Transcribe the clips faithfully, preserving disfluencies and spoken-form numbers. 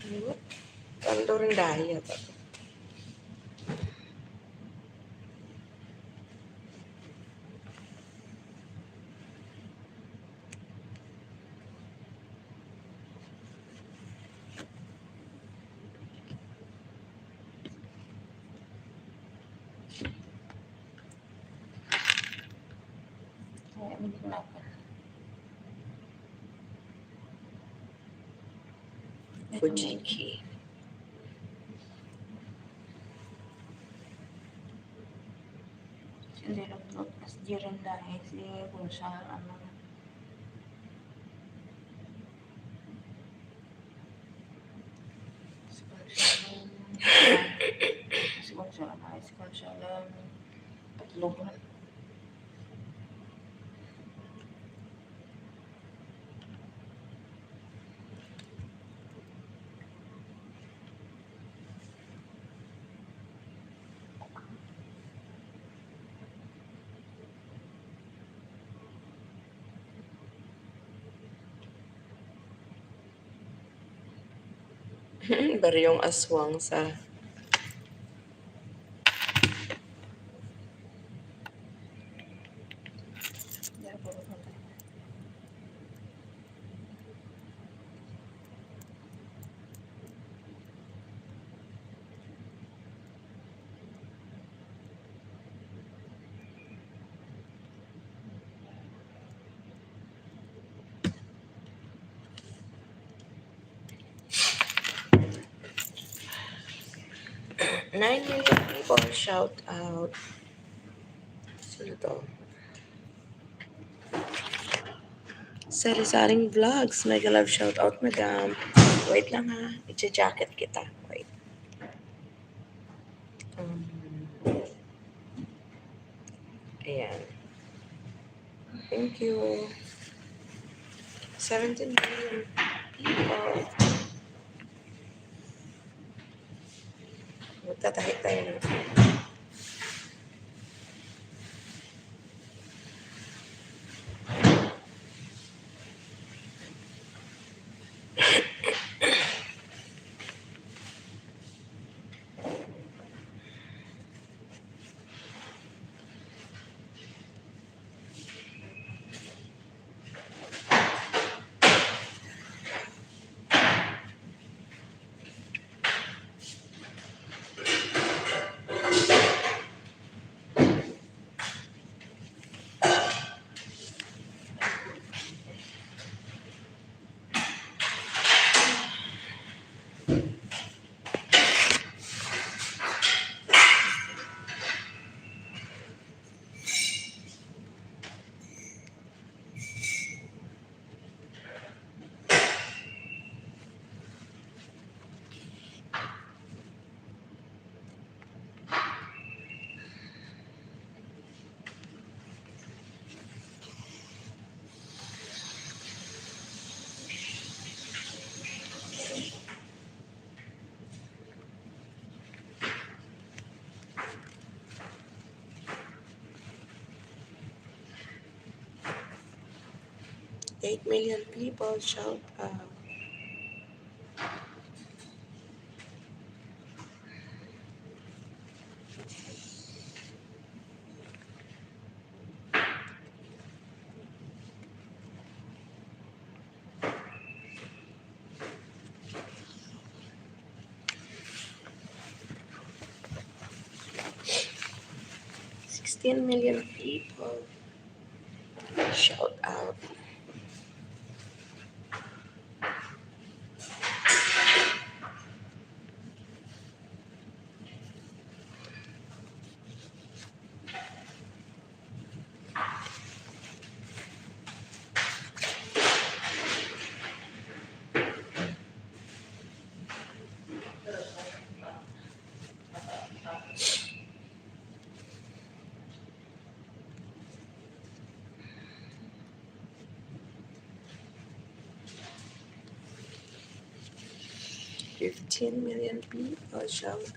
Ano? Ang during diet ako. Fujiki. Hindi lang, no? As Jiren dahil si Bulsa, ano, Siguro siya lang, ay, siguro siya lang. Tatlo man. Baryong aswang sa Nine million people, shout out. Sino to? Sari-saring Vlogs, mega love shout out, madam. Wait lang ha, i-jacket kita. Wait. Um, ayan. Thank you. Seventeen million people. Magtatahi tayo ng Eight million people, shout out. Sixteen million people. Shout out. Fifteen million people, shout out.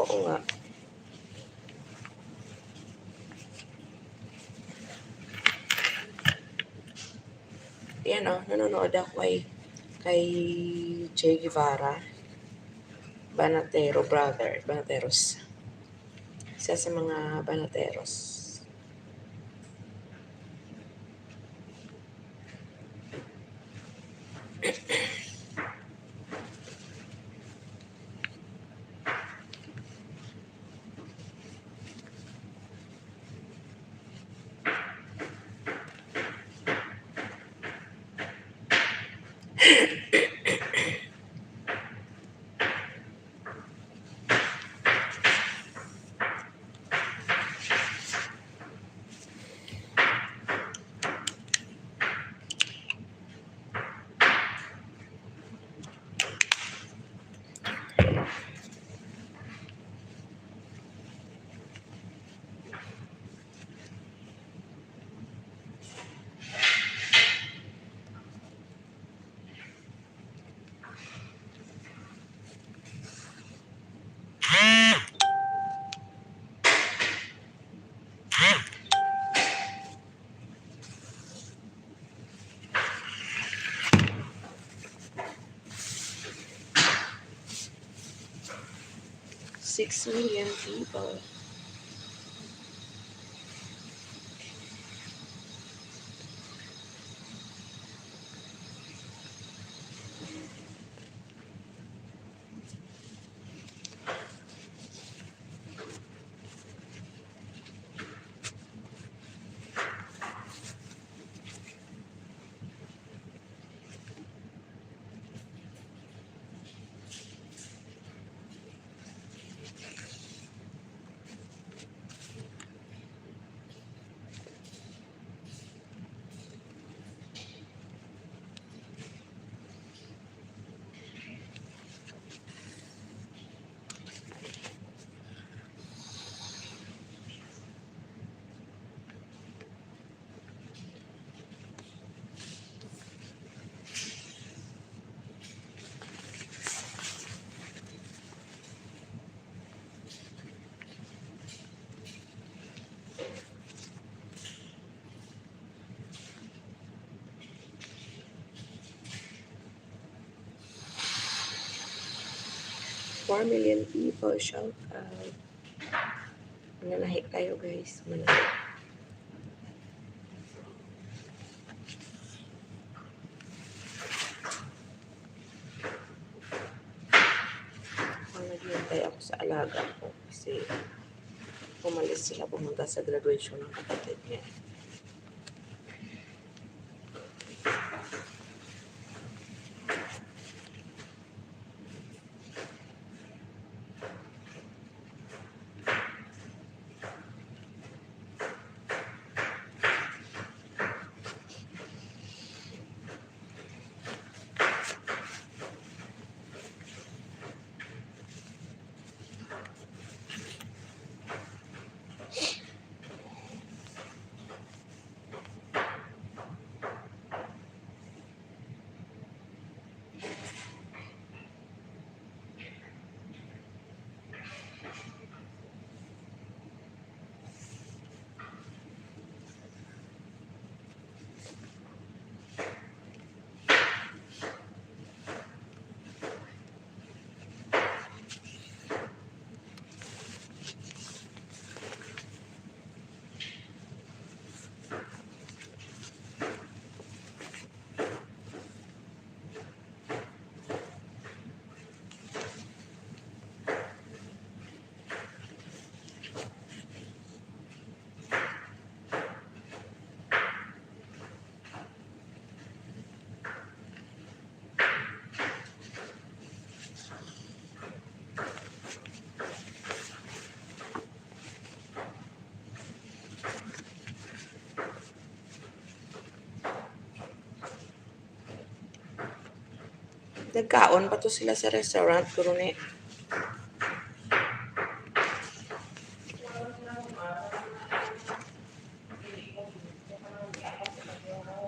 Oo nga. Yan, oh, nanonood ako kay, kay Che Guevara. Banatero brother, Banateros. Isa sa mga Banateros. Six million people. Four million people, shout out. Mananahi tayo, guys. Mananahi. Ang naghihintay ako sa alaga ko kasi umalis sila pumunta sa graduation ng kapatid niya. Nagkaon pa to sila sa restaurant, guro ni.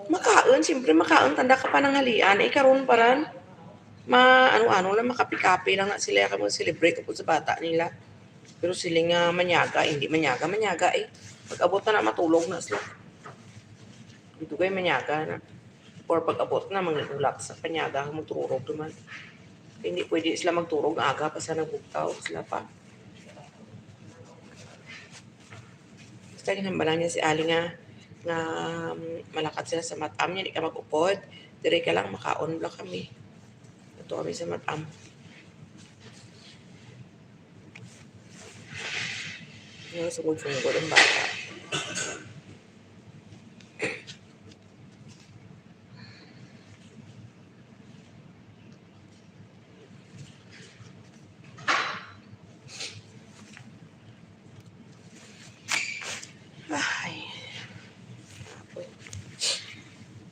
Makaon, siyempre makaon, tanda ka pananghalian. Eh, karon pa ran, ma-, ano-ano lang, makape-kape lang na sila, kay mo-celebrate upod sa bata nila. Pero sila nga manyaga, hindi manyaga, manyaga eh. Pag-abot na na, matulog na sila. Dito kay manyaga na. Or pag-abot na, mangiulak sa panyaga, magturog naman. Hindi pwede sila magturog, aga pa sa nagbugtaw, sila pa. Basta ginhambalan niya si Ali nga, nga, um, malakat sila sa matam niya, di ka mag-upod. Dire ka lang, makaon bala kami. Ito kami sa matam. Yung sungod-sungod ang bata. Ay. Apoy.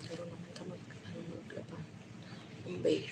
Karon naman ka mag-, ano, maglaba. Umbay.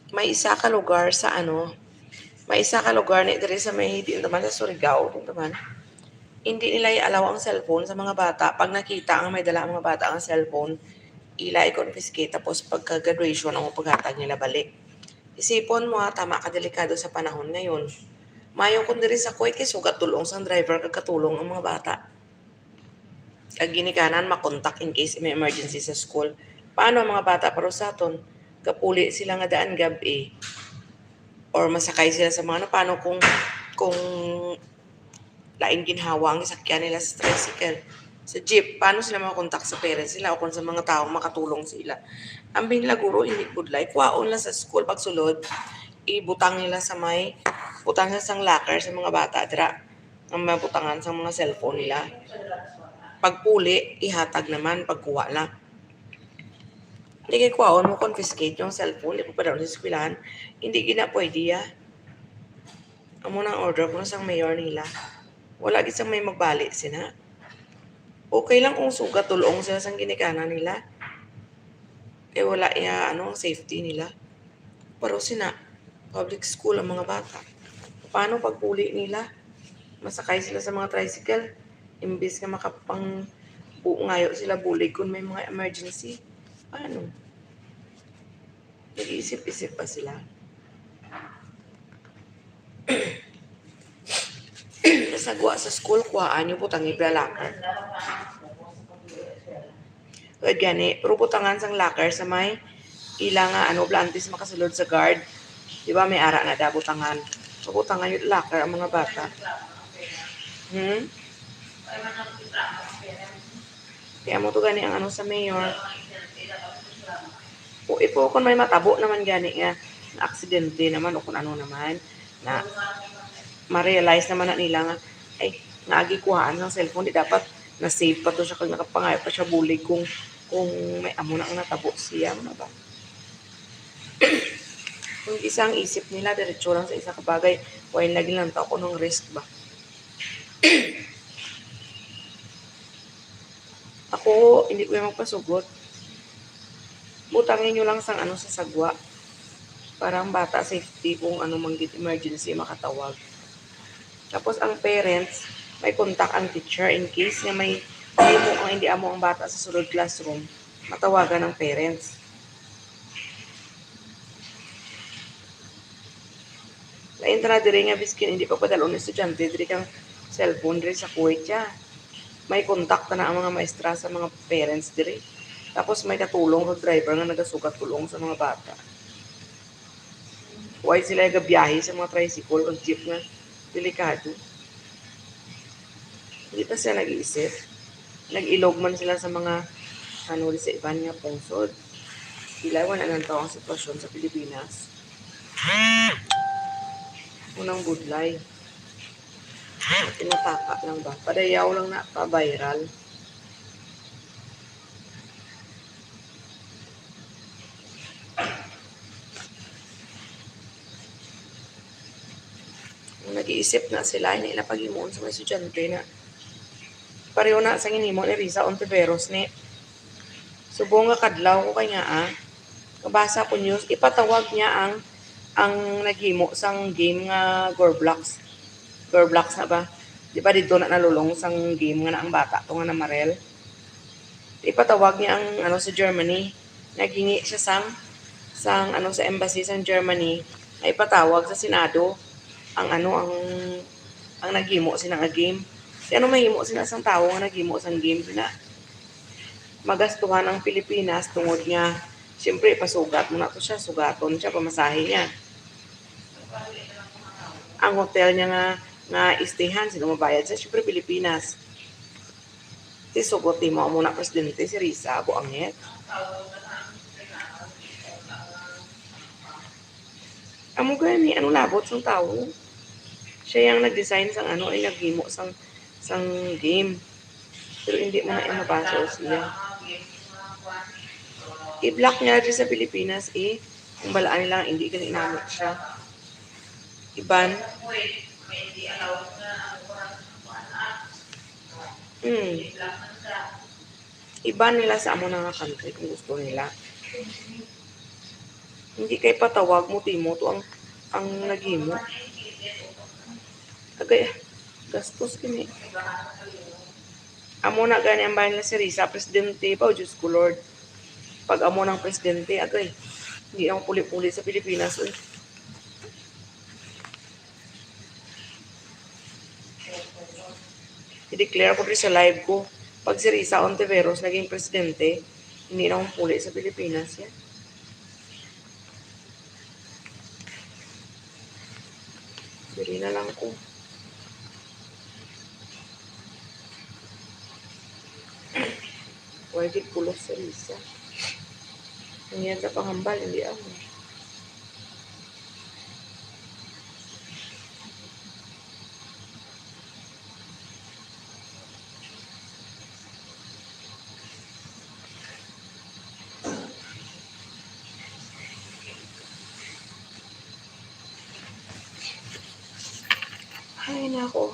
May isa ka lugar sa ano, may isa ka lugar ni diri sa may, di naman sa Surigao, di naman. Hindi nila i-allow ang cellphone sa mga bata. Pag nakita ang may dala ang mga bata ang cellphone, ila i-confiscate. Tapos pagka-graduation, ang paghatag nila balik. Isipon mo ha, tama ka delikado sa panahon ngayon. Mayo kung diri sa Kuwait, kay sugat dul-ong sang driver kag katulong ang mga bata. Kag ginikanan, makontak in case may emergency sa school. Paano ang mga bata parusaton? Gapuli sila nga daan gab-i. Or masakay sila sa mga ano, paano kung, kung lain ginhawa ang gisakyan nila sa tricycle, sa jeep? Paano sila makontak sa parents nila o kung sa mga taong makatulong sila? Ambin nila, guro, hindi budlay. Kuhaon lang sa school, pagsulod, ibutang nila sa may, butang nila sang locker sa mga bata, dira. Ang mabutangan sang mga cellphone nila. Pagpuli, ihatag naman, pagkuha na. Di kay kuhaon mo, confiscate yung cellphone, di mo padalon sa eskwelahan. Hindi gina pwede, ah. Amo nang order ko na sang mayor nila. Wala gid sang may magbali sina. Okay lang kung sugat dul-ong sila sang ginikanan nila. Kay wala iya, ano, ang safety nila. Pero sina, public school ang mga bata. Paano pagpuli nila? Masakay sila sa mga tricycle. Imbis nga makapang bu-, ngayo sila bulig kung may mga emergency. Paano? Nag-iisip-isip pa sila. Sa sagwa sa school, kuhaan yung butang ibra locker. Gani, pero butangan sang locker sa may ila nga, ano, blantis makasulod sa guard. Di ba, may ara na da, butangan. So, butangan yung locker ang mga bata. Hmm? Kaya mo to gani ang ano sa mayor. O, ipo, kung may matabo naman gani nga, na aksidente naman o kung ano naman, na ma-realize naman na nila nga, ay, nga agi kuhaan ng cellphone, di dapat na-save pa to siya kag nakapangayo pa siya bulig kung, kung may amo na ang natabo siya, ano ba? Kung isang isip nila, diretso lang sa isa ka bagay, wala lagi lang tao kung anong risk ba. Ako, hindi ko yung magpasugot. Butangin nyo lang sang ano sa sagwa. Para ang bata safety kung ano man gid emergency makatawag. Tapos ang parents, may contact ang teacher in case nga may, may mo ang hindi amo ang bata sa sulod classroom, matawagan ang parents. Lain tana diri nga biskin hindi pa padalon ang estudyante diri kang cellphone diri sa Kuwait, ya. May contact na ang mga maestra sa mga parents diri. Tapos may katulong kag driver nga nagasugat dul-ong sa mga bata. Why sila gabiyahe sa mga tricycle kag jeep nga delikado? Hindi pa sila nag-iisip. Nag-ilog man sila sa mga, ano, sa iban nga pungsod. Sila, wala nang tao ang sitwasyon sa Pilipinas. Unang budlay. Pinataka lang ba? Padayaw lang na pa-viral. Nag-iisip na sila, hindi na paghimuon sa mga estudyante na. Pareho na sa ginhimo ni Risa Ontiveros ni. Subong nga kadlaw ko kay nga, ah, nabasa ko news, ipatawag niya ang, ang naghimo sang game nga Gore Blocks. Gore Blocks na ba? Di ba dito na nalulong sang game nga na ang bata to nga na Marel? Ipatawag niya ang, ano, sa Germany. Naghingi siya sang, sang, ano, sa embassy sang Germany na ipatawag sa Senado ang, ano, ang, ang naghimo sina nga game. Kay ano mahimo sina sang tawo nga naghimo sang game sina? Magastuhan ang Pilipinas tungod nga, siyempre, ipasugat mo na to siya, sugaton siya, pamasahe niya. Ang hotel niya nga, nga istihan, sino mabayad sa? Siyempre, Pilipinas. Ti sugot nimo amo na presidente si Risa, buangit. Amo gani, ano labot sang tawo? Siya yang nag-design sang ano, ay naghimo sang, sang game. Pero hindi mo na iya mabaso siya. I-block niya diri sa Pilipinas, eh. Kung balaan nila, hindi gani namit siya. Iban. Hmm. Iban nila sa amo na nga country kung gusto nila. Hindi kay patawag mo, Timo, to ang, ang naghimo. Agay, gastos kini. Amo na gani ang bayan nila si Risa, presidente pa, oh, Diyos ko, Lord. Pag amo ng presidente, agay, hindi na puli-puli sa Pilipinas, eh. I-declare ko diri sa live ko, pag si Risa Ontiveros naging presidente, hindi na akong puli sa Pilipinas yan. Diri na lang ko. Wala gid pulos si Risa. Ang yan sa panghambal, hindi ako. Ay, nako.